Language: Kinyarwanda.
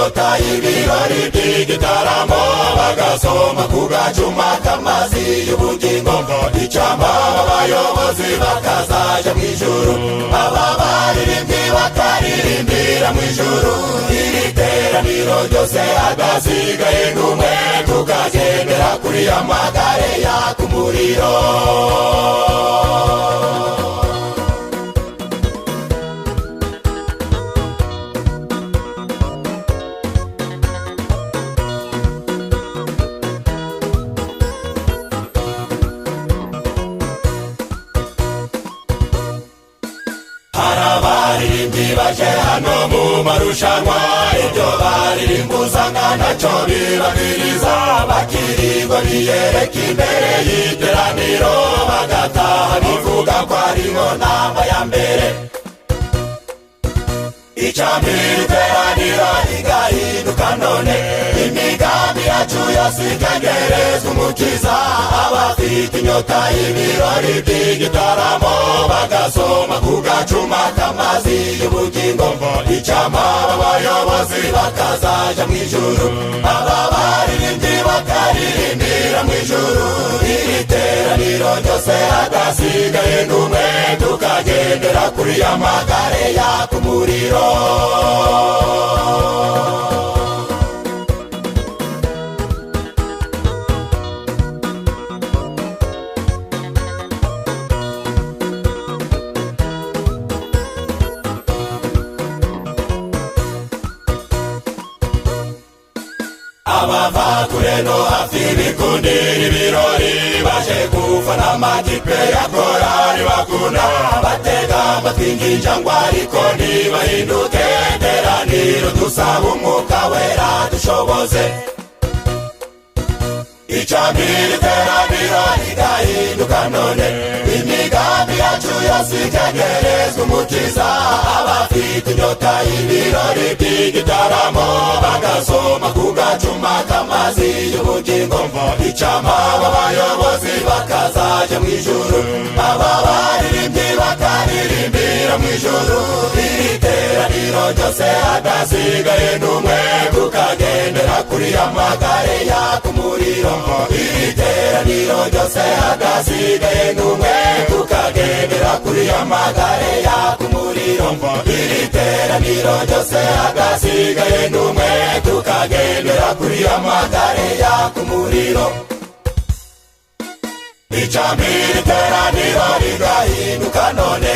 Inyota y'ibirori by'igitaramo, bagasoma ku gacuma k'amazi y'ubugingo. Icyampa abayobozi bakazaja mu ijuru, aba baririmbyi bakaririmbira mu ijuru. Iri teraniro ryose hadasigaye n'umwe, tukagendera kuri ya magare yaka umuriro. Hari abaririmbyi baje hano mu marushanwa, ibyo baririmba usanga ntacyo bibabwiriza, bakirirwa biyereka imbere y'iteraniro, bagataha bivuga ko ariho nama ya mbere. Icyampa iteraniro rigahinduka none, imigambi yacu yose ikegerezwa Umukiza. Abafite inyota y'ibirori by'igitaramo bagasoma ku gacuma k'amazi y'ubugingo. Icyampa abayobozi bakazaja mu ijuru, aba baririmbyi bakaririmbira mu ijuru. Iri teraniro ryose hadasigaye n'umwe, tukagendera kuri ya magare yaka umuriro. Abava kure no hafi bikundira ibirori, baje gufana amakipe ya korari bakunda, batega amatwi nk'injangwe ariko ntibahinduke. Teraniro dusaba Umwuka Wera dushoboze. Icyampa iteraniro rigahinduka none, imigambi yacu yose ikegerezwa Umukiza. Abafite inyota y'ibirori by'igitaramo bagasoma ku gacuma k'amazi y'ubugingo. Icyampa abayobozi bakazaja mu ijuru, aba baririmbyi bakaririmbira mu ijuru. Iri teraniro ryose hadasigaye n'umwe, tukagendera kuri ya magare yaka umuriro. Iri teraniro ryose hadasigaye n'umwe, tukagendera kuri ya magare yaka umuriro. Iri teraniro ryose hadasigaye n'umwe, tukagendera kuri ya magare yaka umuriro. Icyampa iteraniro rigahinduka none.